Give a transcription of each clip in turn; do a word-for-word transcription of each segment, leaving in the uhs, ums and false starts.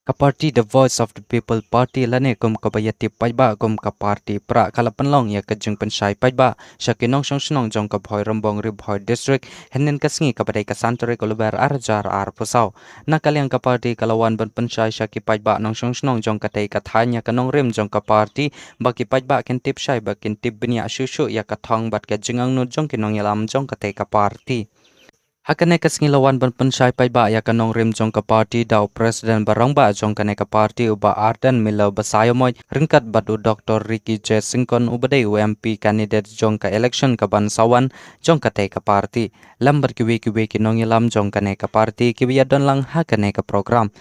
Ka party The Voice of the People Party lane kum kaba ïatip paidbah kum ka party Prah ka la pynlong ïa ka jingpynshai paidbah sha ki nongshong shnong jong ka Bhoirymbong Ri Bhoi District hynnin ka sngi kaba dei ka san tarik u Lber ar hajar arphew saw. Na ka liang ka party ka la wan ban pynshai sha ki paidbah nongshong shnong jong katei ka thaiñ ïa ka nongrim jong ka party ba ki paidbah kin tip shai bad kin tip bniah shuh shuh ïa ka thong bad ka jingangnud jong ki nongïalam jong katei ka party. Ha kane ka sngi la wan ban pynshai paidbah ïa ka nongrim jong ka party da u president ba rangbah jong kane ka party u Bah Ardent Miller Basaiawmoit ryngkat bad u Doktor Ricky J Syngkon uba dei u M P candidate jong ka election kaban sa wan jong katei ka party. Lem bad kiwei kiwei ki nongïalam jong kane ka party kiba ïadon lang ha kane ka program.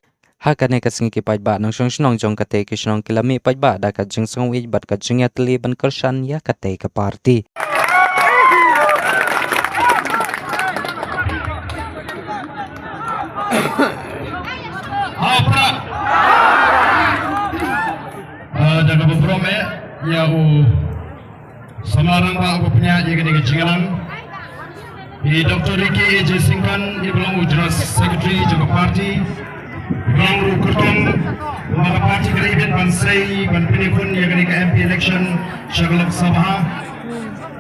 Ha kane ka sngi ki paidbah nongshong shnong jong katei ka shnong ki la mih paidbah da ka jingsngewbha bad ka jingïatylli ban kyrshan ïa katei ka party. Hapra. Ah, da kaba burom eh ïa u samla rangbah uba pynïaid ïa kane ka jingïalang. I Doktor Ricky A J Syngkon, i ba long u General Secretary jong ka party, i ba long ruh u kyrtong ba ka party ka la ibit ban sei ban pynïakhun ïa kane ka M P election sha ka Lok Sabha.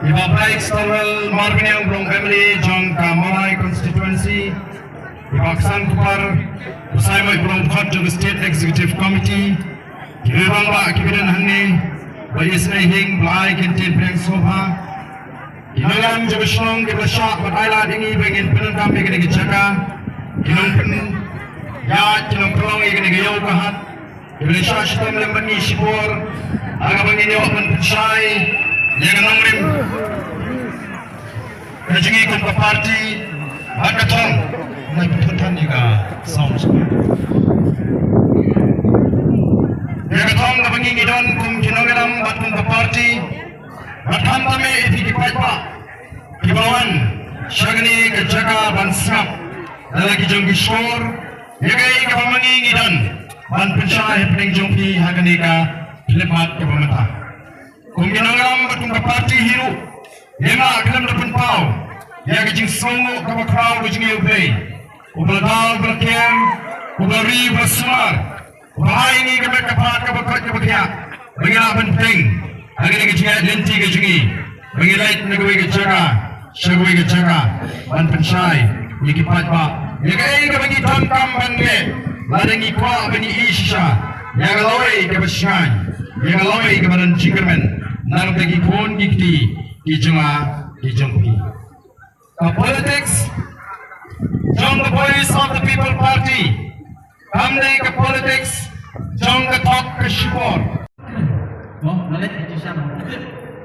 I Bah Bright Stonewall Marbaniang, i ba long M L A jong ka Mawlai constituency. I Bah Ksan Kupar Basaiawmoit, i ba long u dkhot jong ka State Executive Committee. Ki rangbah kiba don hangne, Bah Ismail Hing, Bah Ai Kyntin Pyrshah Sopha. Ki nongïalam jong ka shnong kiba la shah bad ai lad ïa ngi ba ngin pyndonkam ïa kane ka jaka. Ki nongpynïaid, ki nongpynlong ïa kane ka ïew ka hat, kiba la shah shitom lem bad ngi shipor ha kaba ngin ïoh ban pynshai ïa ka nongrim ka jong ngi kum ka party bad ka thong. Nai pynthut than ïa ka sound. Ïa ka thong kaba ngi ngi don kum ki nongïalam bad kum ka party. Bad khamtam eh ïa phi ki paidbah kiba wan sha kane ka jaka ban sngap da la ki jong ki shkor ïa kaei kaba ma ngi ngi don ban pynshai hapdeng jong phi ha kane ka khyllipmat kaba mynta. Kum ki nongïalam bad kum ka party hi ruh, ngim lah khlem da pynpaw ïa ka jingsngewnguh kaba khraw ka jong ngi ïa U Blei, uba la daw, uba la kem, uba la ri, uba la sumar, uba ai ïa ngi ka met ka phad kaba koit kaba khiah ba ngi lah ban pynbeit ha kane ka jingïaid lynti ka jong ngi ba ngi leit na kawei ka jaka sha kawei ka jaka ban pynshai ïa ki paidbah ïa kaei kaba ngi donkam ban leh. Lada ngi kwah ban ïohi shisha ïa ka lawei kaba shngaiñ, ïa ka lawei kaba don jingkyrmen na ka bynta ki khun ki kti ki jong nga ki jong phi. Ka politics jong ka Voice of the People Party kam dei ka politics jong ka thok ka shipor. Mo, malik ka jisam.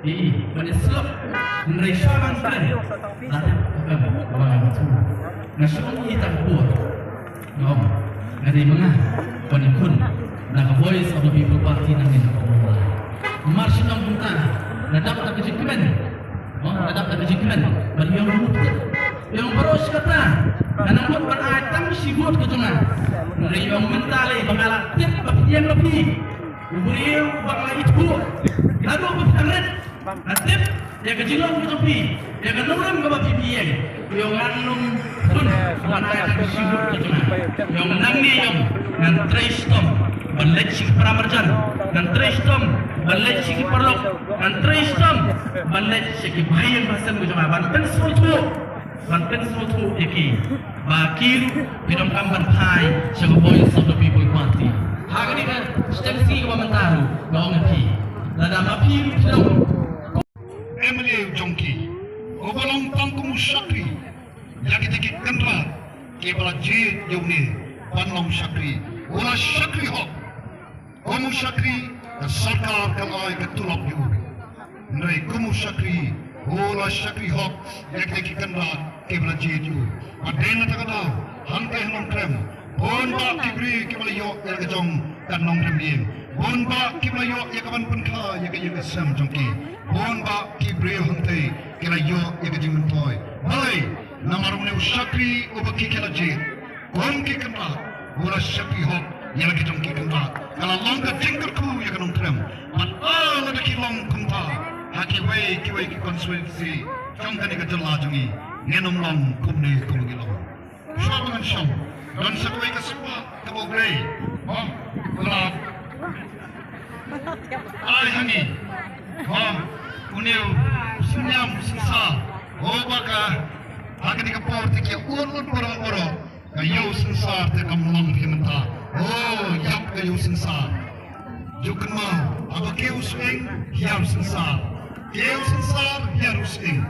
Ih, malik slok. Malik slok. Nga shu ong ita ka por. Nga ong, nga dei ma nga ban ïakhun na ka Voice of the People Party nangne na ka por. Mar shu nang kumta, nga dap da ka jingkmen. Oh, nga dap da ka jingkmen ban ïa ong ruh. Ïa ong baroh shi katta, nga nang mut ban ai tang shi vote ka jong nga. Nga ïa ong mynta lei ba nga la tip ba phi ïeng, ba phi u briew ba nga la ithuh. Naduh ba phi tang rit. Nga tip ïa ka jinglong ka jong phi, ïa ka nongrim kaba phi ïeng. Ïa ong ngan ym hun ban ai tang shi vote ka jong nga. Ïa ong nangne ïa ong ngan trei shitom ban leit sha ki para marjan, ngan trei shitom ban leit sha ki paralok, ngan trei shitom ban leit sha ki bahaïing bahasem ka jong nga ban pynsngewthuh, ban pynsngewthuh ïa ki ba ki ruh ki donkam ban phai sha ka Voice of the People Party. Ha kane ka shiteng sngi kaba mynta ruh nga ong ïa phi, lada ma phi ruh phi long M L A u jong ki, uba long tang kum u shakri ïa kita ki kynrad kiba la jied ïa une ban long shakri, u la shakri hok. Kum u shakri, ka sorkar ka la ai ka tulop ïa u. Hynrei kum u shakri, u la shakri hok ïa kita ki kynrad kiba la jied ïa u. Bad dei na kata ka daw, hangtei ha Nongkrem, bun bah ki briew kiba la ïoh ïa la ka jong ka nongrim ïing, bun bah kiba la ïoh ïa ka ban pynkha ïa ka ïing ka sem jong ki, bun bah ki briew hangtei ki la ïoh ïa ka jingmyntoi. Balei? Namar une u shakri uba ki ki la jied kum ki kynrad, u la shakri hok ïa la ki jong ki kynrad. Ka la long ka jingkyrkhu ïa ka Nongkrem. Bad lada ki long kumta ha kiwei kiwei ki constituency jong kane ka jylla jong ngi, ngin ym long kumne kumba ngi long. Shuwa ba ngan shong, don sa kawei ka spah kaba U Blei, bym, Ai hangi. Ba une u synñiam synsar, o ba ka, ha kane ka por te ki ur ur poro poro, ka ïew synsar te kam long phi mynta. O, ïap ka ïew synsar. Ju kynmaw, haba kiew u sying, hiar u synsar. Kiew u synsar, hiar u sying.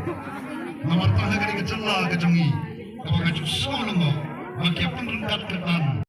Namar tang ha kane ka jylla ka jong ngi, kaba nga ju sngew lyngngoh ba ki ïa pynryngkat kyrdan.